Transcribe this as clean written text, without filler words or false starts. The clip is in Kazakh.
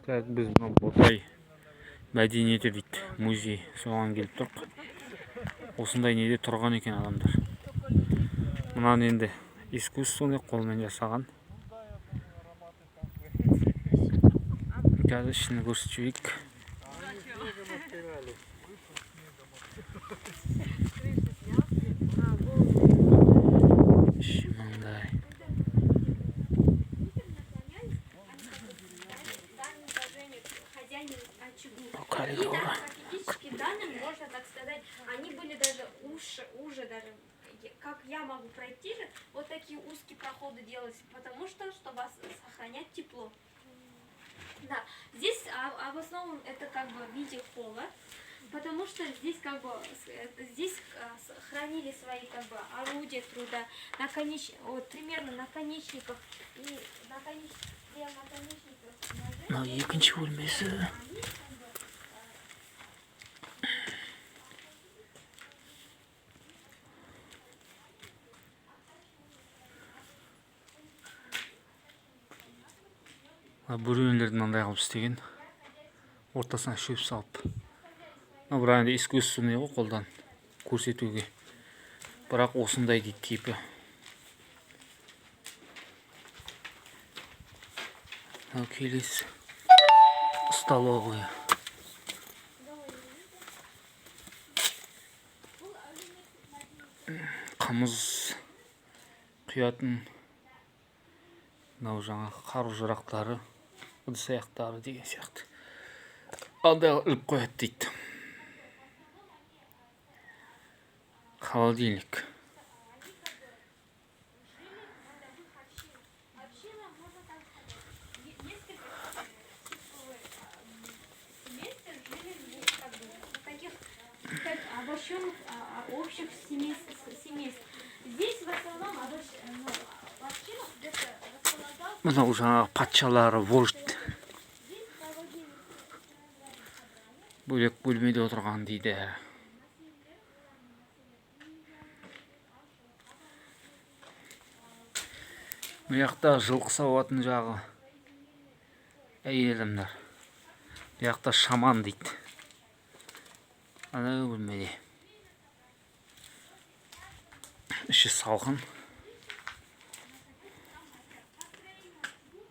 Так, біз мына Ботай мәдениеті дейді, музей, соған келіп тұрық. Осындай неде тұрған екен адамдар. Мынаны енді искусственный, қолмен жасаған. Қазір ішін көрсетіп жіберейік. Іші мынандай. Коридоры. По физическим данным, можно так сказать, они были даже уже даже, как я могу пройти же, вот такие узкие проходы делались, потому что, чтобы сохранять тепло. Да, здесь в основном это как бы в виде холла, потому что здесь как бы здесь хранили свои как бы орудия труда, вот, примерно наконечников и прям наконечников ножей. Мынау екінші бөлмесі. Они как бы Мына бөренелерді мынандай қылып істеген, ортасына шөп салып. Мына бірақ енді искусственный ғой, қолдан көрсетуге, бірақ осындай дейді типі. Мынау келесі столовая. Қымыз құятын, мынау жаңағы қару жарақтары, ыдыс аяқтары деген сияқты андай іліп қояды дейді. Холодильник. Община, можно так сказать, несколько вместе жили в, как бы, в таких, как обобщенных, общих семейств. Здесь в основном ну, в общинах где-то располагался. Мынау жаңағы патшалары, вождь Здесь проводили бөлек бөлмеде отырған дейді. Мына жақта жылқы сауатын жағы, әйел адамдар. Бұл жақта шаман дейді, ана бөлмеде. Іші салқын.